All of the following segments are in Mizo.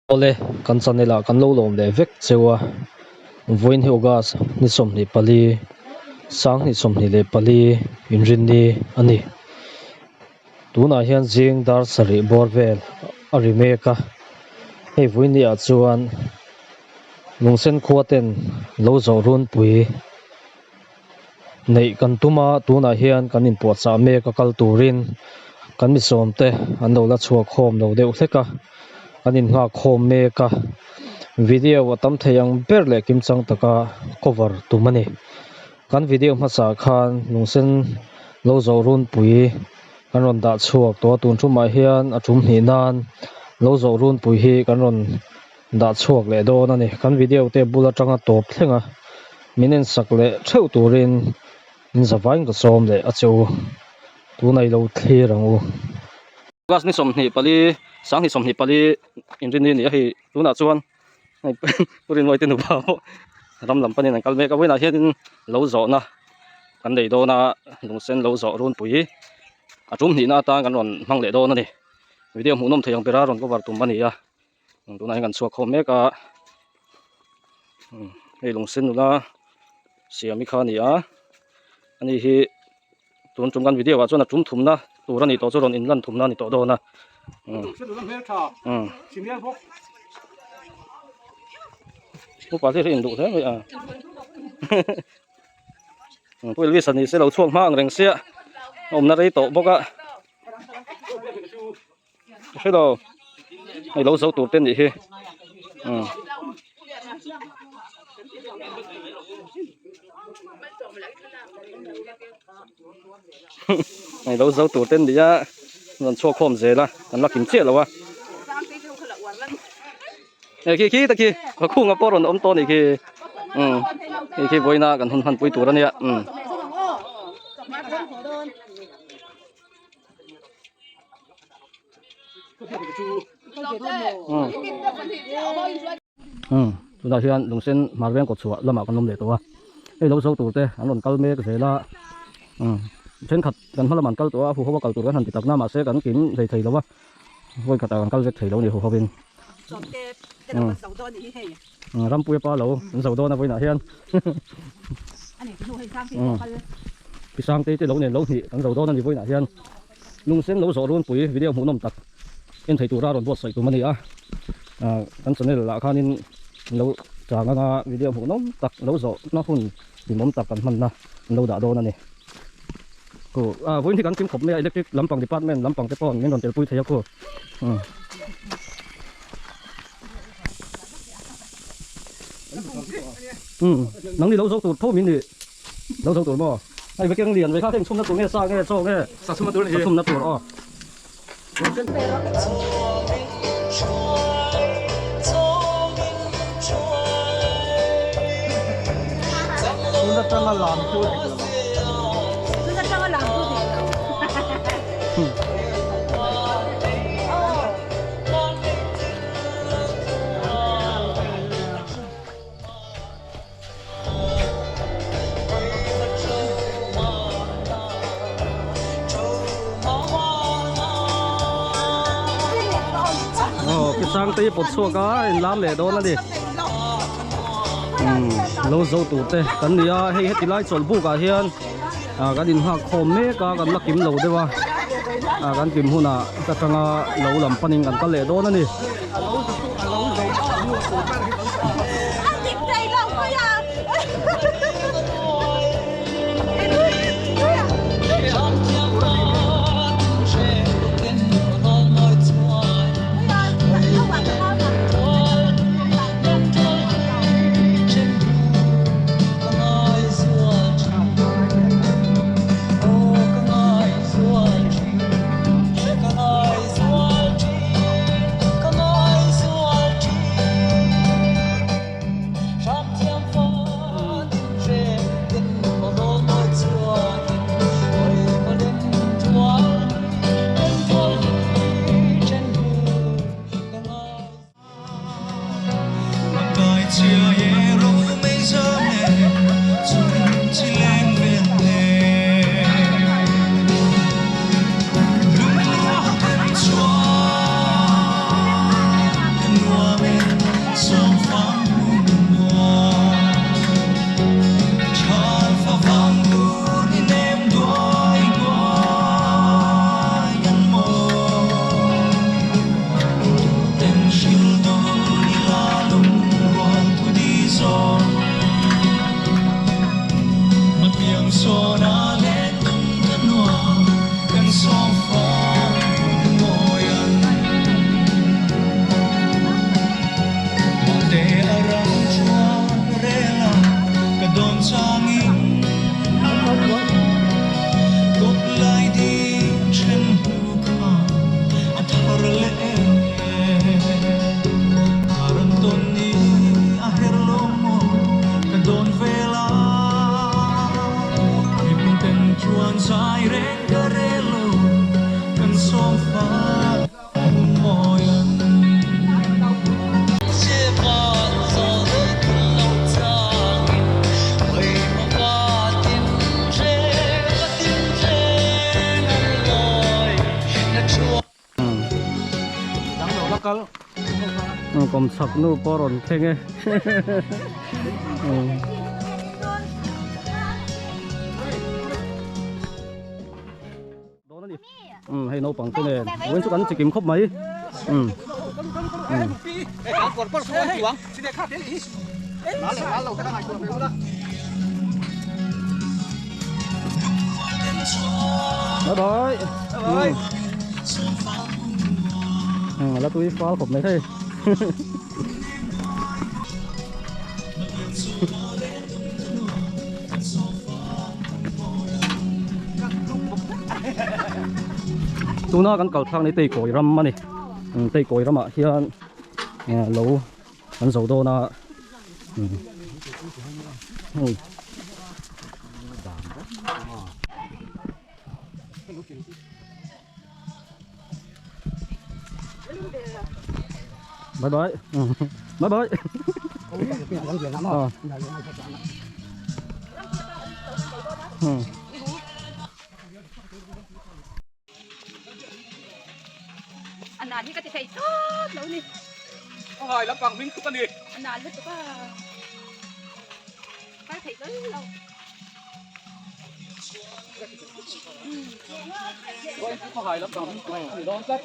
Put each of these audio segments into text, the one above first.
Awle, kan channel ah kan lo lawm leh vek cheu a, vawiin hi August ni 24, 2024 inrinni a ni. Tunah hian zing dar sarih bawr vel a ri mek a, hei vawiin ni ah chuan Lungsen khua ten lo zawh runpui neih kan tum a, tunah hian kan inpuahchah mek a kal turin kan mi sawmte an lo la chhuak khawm lo deuh hlek a, kan innghak khawm mek a, video a tam thei ang ber leh kimchang taka cover tum a ni. Kan video hmasa khan lungsen lo zawh runpui kan rawn dah chhuak tawh a, tun tumah hian a tum hnih nan lo zawh runpui hi kan rawn dah chhuak leh dawn a ni. Kan video te bul atanga tawp thleng a, min en sak leh theuh turin in zavain ka sawm leh a che u. Tunah i lo thlir ang u. Class ni 24, 2024 inrinni a ni a hei tunah chuan hei Pu Rinmawite nupa pawh ram lam panin an kal mek a, vawiinah hianin lo zawhna kan nei dawn a, lungsen lo zawh runpui a tum hnihna atan kan rawn hmang leh dawn a ni. Video hmuhnawm thei ang bera rawn cover tum a ni a. Tunah hian kan chhuak khawm mek a hei lungsen nula siam hi kha a ni a ani hi tun tum kan video ah chuan a tum thumna tur a nih tawh chu rawn inlan thumna a ni tawh dawn a upa te hi induh hle mai a pu Elvis a ni se lo chhuak hma ang reng sia a awmna rei tawh bawk a. Ka hre lo hei lo zo tur te nih hi umm hei lo zo tur te nia rawn chhuak khawm zel a kan la kim chiah lo a hei khi khi te khi khawkhunga pawh rawn awm tawh a nih khi umm hei khi vawiina kan hun hmanpui tur a nia umm. Tunah hian lungsen hmar veng kawt chhuah lamah kan awm leh tawh a hei lo zo tur te an rawn kal mek zel a thenkhat kan hma lamah an kal tawh a huho a kal tur kan han ti tak na mahse kan kim hlei thei lo a vawi khatah kan kal vek thei lo a ni huho in Rampuia pa lo an zo dawn a vawiinah hian Pi Sangtei te lo nen lo hnih an zo dawn a ni vawiinah hian lungsen lo zawh runpui video hmuhnawm tak en thei tura rawn buatsaih tum a ni a kan channel ah khanin lo chang anga video hmuhnawm tak lo zawhna hun hlimawm tak kan hmanna an lo dah dawn a ni khu vawiin hi kan kim khawp mai a electric lampang department lampang te pawh min rawn telpui thei a khu. Nang ni lo zo tur tho min ni lo zo tur maw hei vekeng lian ve kha heng chhumna tur nge sa nge chaw nge sa chhumna tur sa chhumna tur aw. Tun atanga lam chu dik lo. Tun atanga lam chu dik lo. Aw ki sang te hi pawt chhuak a in lam leh dawn a ni lo zo tur te kan ni a hei heti lai chawlh buk ah hian ah kan inhak khawm mek a kan la kim lo deuh a ah kan kim hunah ka tanga lo lam panin kan kal leh dawn a ni. Kawmchhak nu pawh a rawn thleng e. Dawn a ni. Umm hei naupang te nen vawiin chu kan chikim khawp mai. Umm. Umm. Bye bye. Bye. Umm a la tui fal khawp mai hei. Tuna kan kal thlak ni Teikawi ram a ni Teikawi ramah hian lo kan zo dawn a Bye bye. Bye bye. Anan hi ka ti thei tawp lo ni. Khawngai lampang hming tuk a ni. Anan lutuk a. Kal thei hlawl lo. Khawngai lampang hming tuk a ni dawn tlat.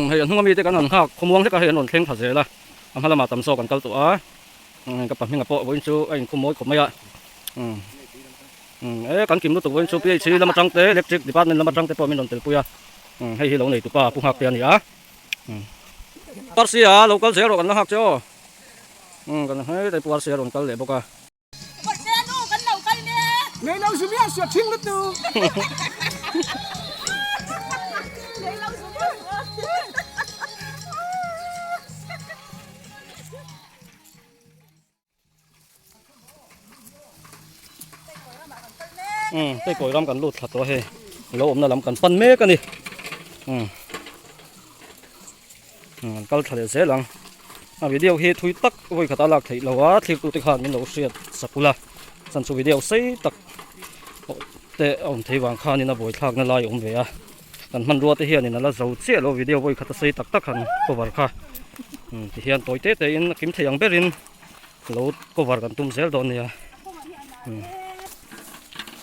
Hei a hnunga mite kan han nghak khawmuang hlek a hei an rawn thleng thla zel a a hma lamah tam zawk an kal tawh a ka pa hminga pawh vawiin chu a inkhum mawi khawp mai a e kan kim lutuk vawiin chu PHC lam atang te electric department lam atang te pawh min rawn telpui a hei hi lo nei tupa pu nghak te a ni a Parsi a lo kal zel rawh kan la nghak che aw kan hei Parsi a rawn kal leh bawk a. Umm hei kawi ram kan lut thla tawh a hei lo awmna lam kan pan mek a ni umm an kal thla leh zel ang a video hi thui tak vawi khat a lak theih lo a thlir tute khan min lo hriat sak ula chan chu video sei tak te a awm thei vang khanin a buai thlakna lai a awm ve a kan hmanrua te hianin a la zo chiah lo video vawi khat a sei tak tak han cover kha tihian tawi te te in a kim thei ang berin lo cover kan tum zel dawn nia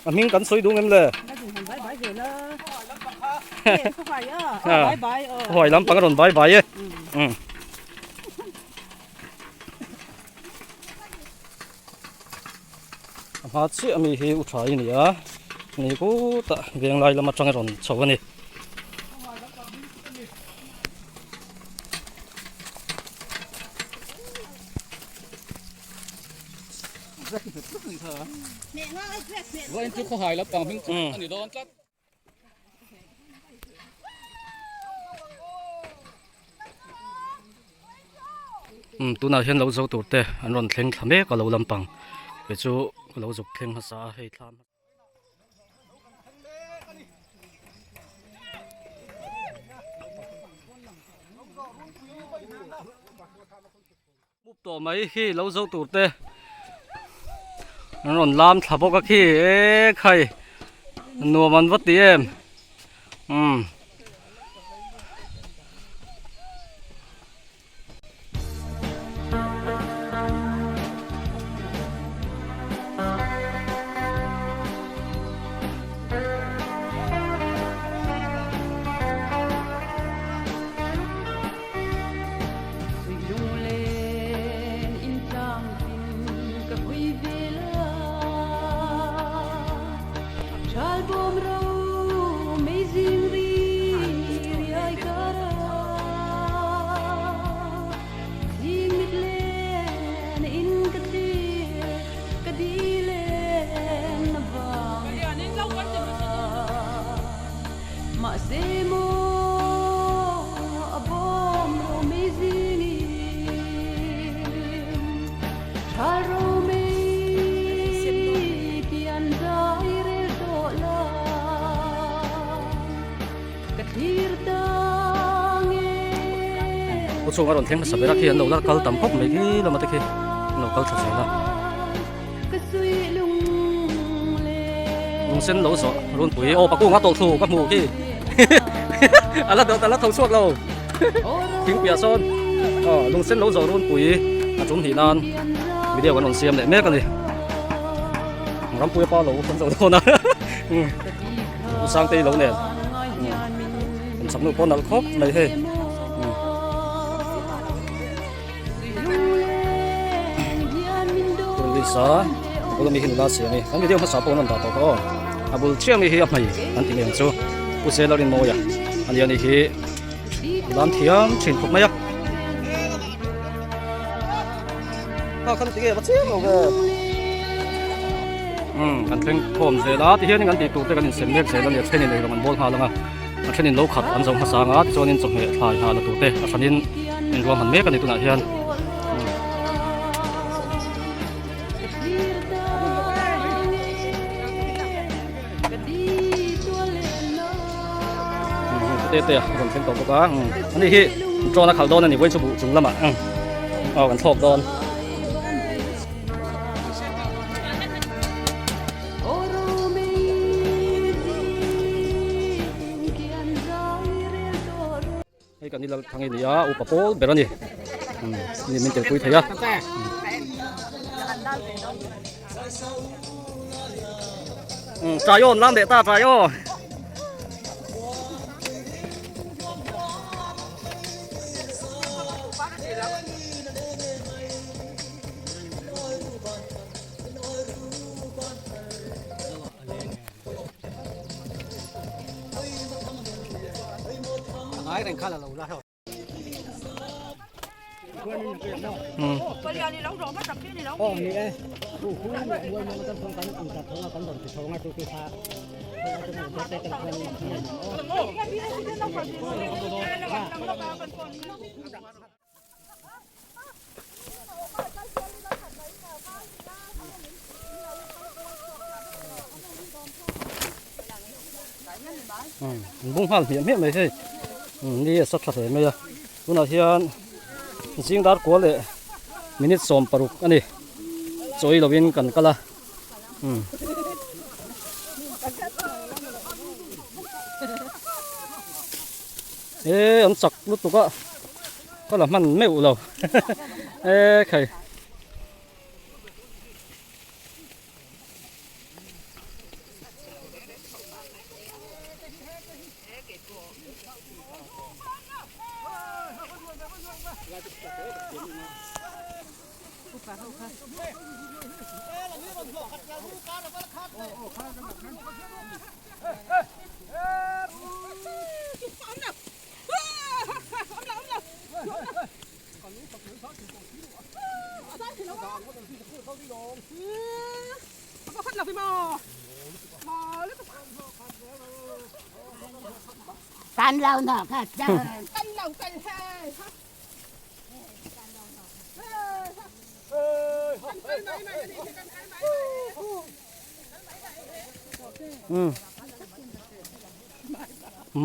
a hming kan sawi duh ngem le huai lampang a rawn bai bai e a hma chiah ami hi u tha i ni a ni kutah venglai lam atang a rawn chho a ni. Umm tunah hian lo zo tur te an rawn thleng thla mek a lo lampang kei chu ka lo zuk thleng hmasa a hei thlam. Mup tawh mai khi lo zo tur te an rawn lam thla bawk a khi e khai nuam an va ti em umm. Khaw chhung a rawn thleng hmasa ber a khi an lo la kal tam khawp mai khi lama te khi an lo kal thla zel a. Lungsen lo zawh runpui aw pakung a tawlh thlu ka hmu khi a la dawt a la tho chhuak lo thingpuiah sawn aw lungsen lo zawh runpui a tum hnih nan video kan rawn siam leh mek a ni rampuia pa lo kan zo dawn a u sangtei lo nen kan chak nu pawh nalh khawp mai hei. Lisa a bula mi hi nula siam i kan video hmasa pawh an rawn dah tawh kha aw a bul chiah mi hi a hmei an ti ngei ang chu Pu Zela Rinmawia a nia ni hi lam thiam thin khawp mai a kha khan ti nge va chiang lo ve um kan thleng khawm zel a ti hian kan tih tur te kan insem mek zel a ni a thenin eirawng an bawl nghal ang a. A thenin lo khat an zo hmasa ang a tichuanin chawhmeh thlai hna la turte a hranin in ruahman mek a ni tunah hian. Te te a rawn thleng tawh bawk a ani hi trawn a khalh dawn a ni vawi chu buh chung lamah aw kan thlawk dawn. Hei kan i lal thang i ni a upa pawl ber a ni ni min telpui thei a Trai aw lam leh ta trai aw. An bung nghal hmiah hmiah mai hei ni a sa tha hle mai a tunah hian zing dar kua leh minute 16 a ni chawi lovin kan kal a. E an chak lutuk a ka la hman meuh lo e khai.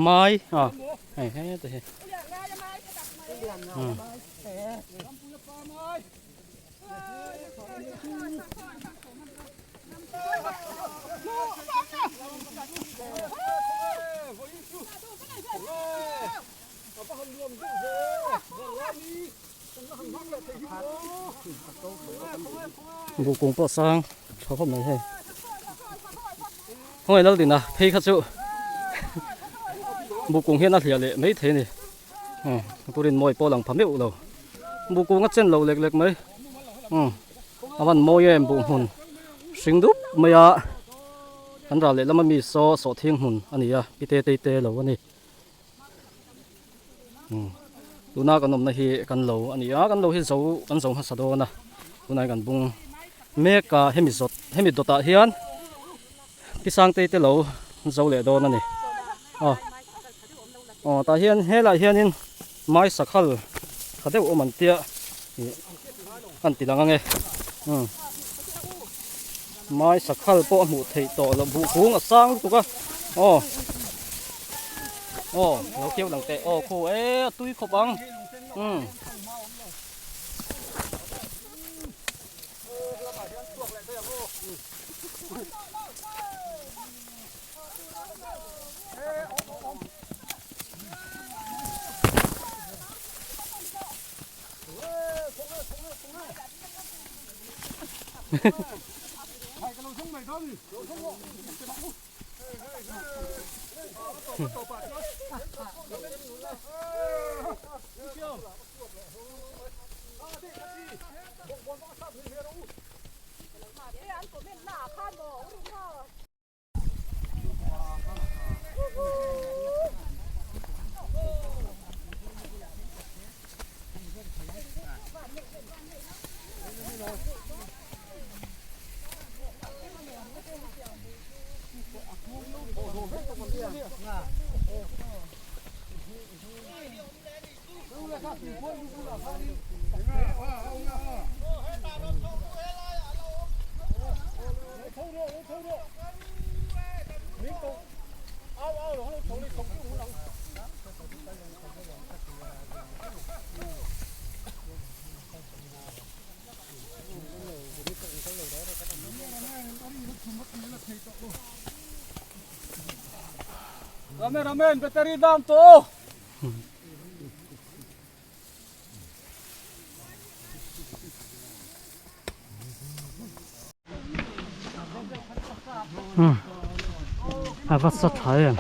Mai à hei he te hi Buh kung pawh sang tha khawp mai hei khawngaih lal dina phei kha chu buh kung hian a hliah leh mai thei a ni turin mawi pawh a lang pha meuh lo buh kung a chen lo lek lek mai a van mawi em buh hmun hring dup mai a kan ral leh lama mi saw sawhthing hmun a ni a pi te tei te lo a ni. Tuna kan awmna hi kan lo a ni a, kan lo hi zo kan zo hmasa dawn a, tunah hian kan bung mek a, hemi zawt hemi dawtah hian pi Sangtei te lo zo leh dawn a ni. Aw aw tah hian helaiah hianin mai sakhal tha deuh awm an tia ih an ti lang ange umm mai sakhal pawh a hmuh theih tawh loh buh kung a sang lutuk a aw. Aw lo keuh lang teh aw khu e a tui khawp ang. Umm. Cameraman battery down tawh. A va sa tha em.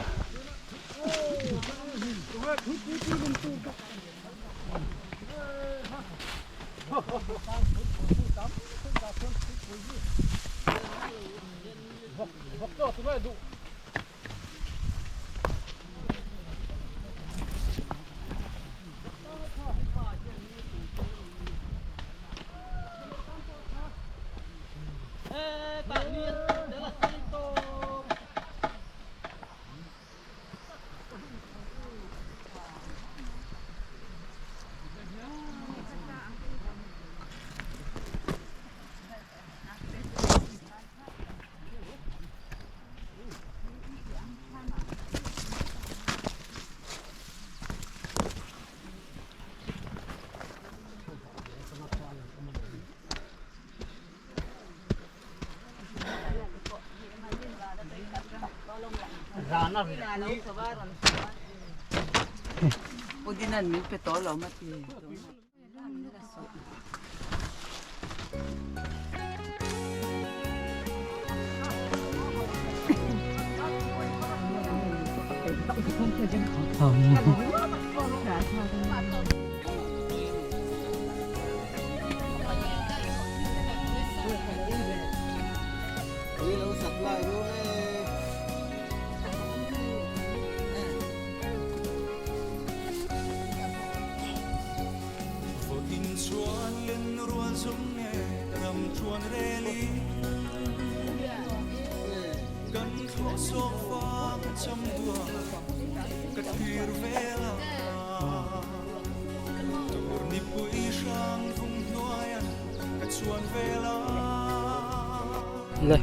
Le.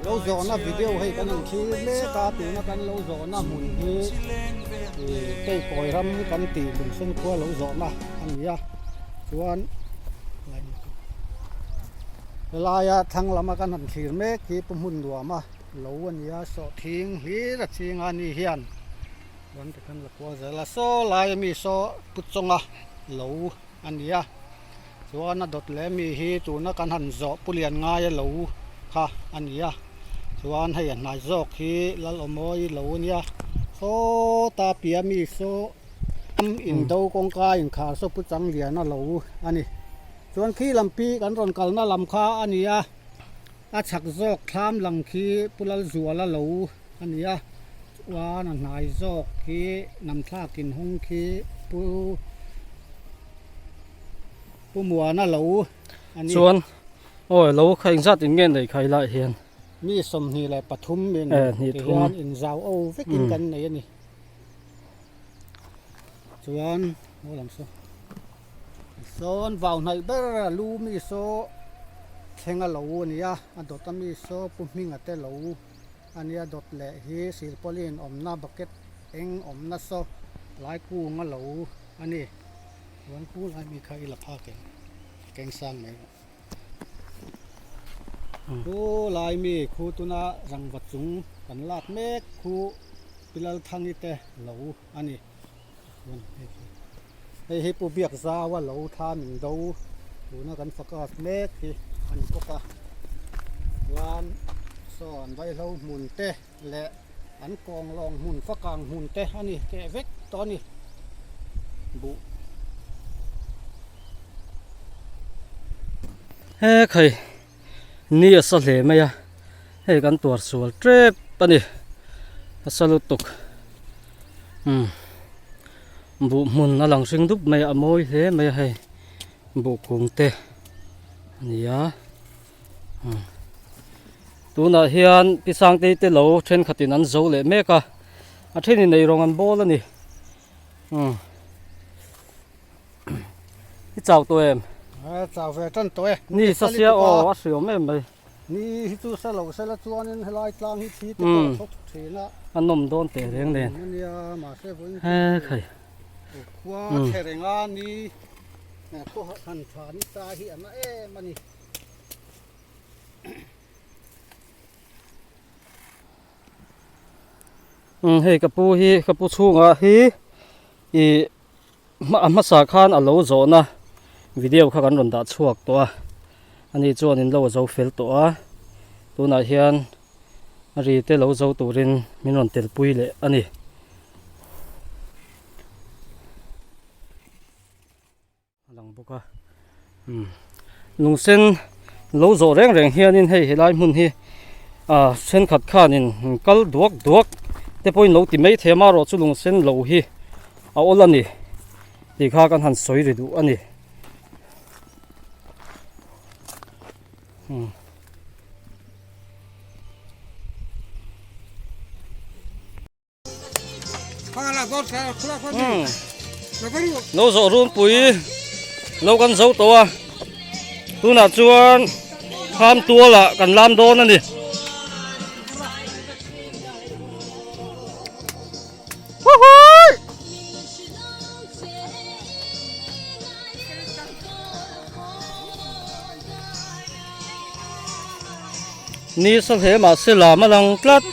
Lo zawhna video hei kan han thlir mek a, tuna kan lo zawhna hmun hi Keikawi ram kan tih Lungsen khua lo zawhna a ni a, chuan helaia thlang lama kan han thlir mek hi Pu Hmun Nuama lo a ni a, sawhthing hlir a ching a ni hian chuan tikhan la kual zel a, saw laia mi saw Pu Chawnga lo a ni a. Chuan a dawt leh mi hi tuna kan han zawh pu lian ngai a lo kha a ni a, chuan hei a hnai zawk hi Lalawmawi lo a nia, sawta pia mi saw indo kawngka inkhar saw pu chang lian a lo a ni. Chuan khi lam pi kan rawn kalna lam kha a ni a, a chhak zawk thlam lang khi pu Lalzuala lo a ni a, chuan a hnai zawk khi namthlak inhawng khi pu. Pu Muana lo a ni. Chuan awi lo kha engzat in nge nei khai lai hian? Mi 23 in ti hian inzau o vekin kan nei a ni. Chuan maw lam saw sawn vau hnaih ber a lu mi saw thlenga lo a ni a, a dawt a mi saw Pu Hminga te lo a nia dawt leh hi silpauline awmna bucket eng awmna saw lai kunga lo a ni. Chuan khu lai mi kha i la phak em? Keng sang mai rawh. Khu lai mi khu tuna rangva chung kan lak mek khu Pi Lalthangi te lo a ni. Chuan hei hi hei hi Pu Biakzaua lo thla min do tuna kan focus mek hi a ni bawk a. Chuan saw an vaihlo hmun te leh an kawng lawng hmun fakang hmun te a ni keh vek tawh a ni buh. He khai ni a sa hle mai a hei kan tuar sual tep a ni a sa lutuk umm buh hmun a lang hring dup mai a a mawi hle mai a hei buh kung te a ni a. Tunah hian Pi Sangtei te lo thenkhatin an zo leh mek a, a thenin eirawng an bawl a ni. Umm I chau tawh em? A chau ve tan tawh e. Ni sasia aw a hriawm em mai. Ni hi chu sa lo sela chuanin helai tlang hi thi te pawh a thawk thin a. A nawm dawn teh reng nen. Ania mahse vawiin he khai. Khua chhe renga ni khaw han tha ni ta hi a na em a ni. Umm hei ka pu hi ka pu chhungah hi ih a hmasa khan a lo zawhna video kha kan rawn dah chhuak tawh a ani chuan in lo a zo fel tawh a tunah hian a ri te lo zo turin min rawn tel pui leh a ni. A lang bawk a umm lungsen lo zawh reng reng hianin hei helai hmun hi ah thenkhat khanin kal duak duak te pawhin lo ti mai thei a amaherawh chu lungsen lo hi a awl a ni tih kha kan han sawi ri duh a ni umm. Lo zawh runpui lo kan zo tawh a tunah chuan kham tualah kan lam dawn a ni. Ni sa hle mahse lam a lang tlat.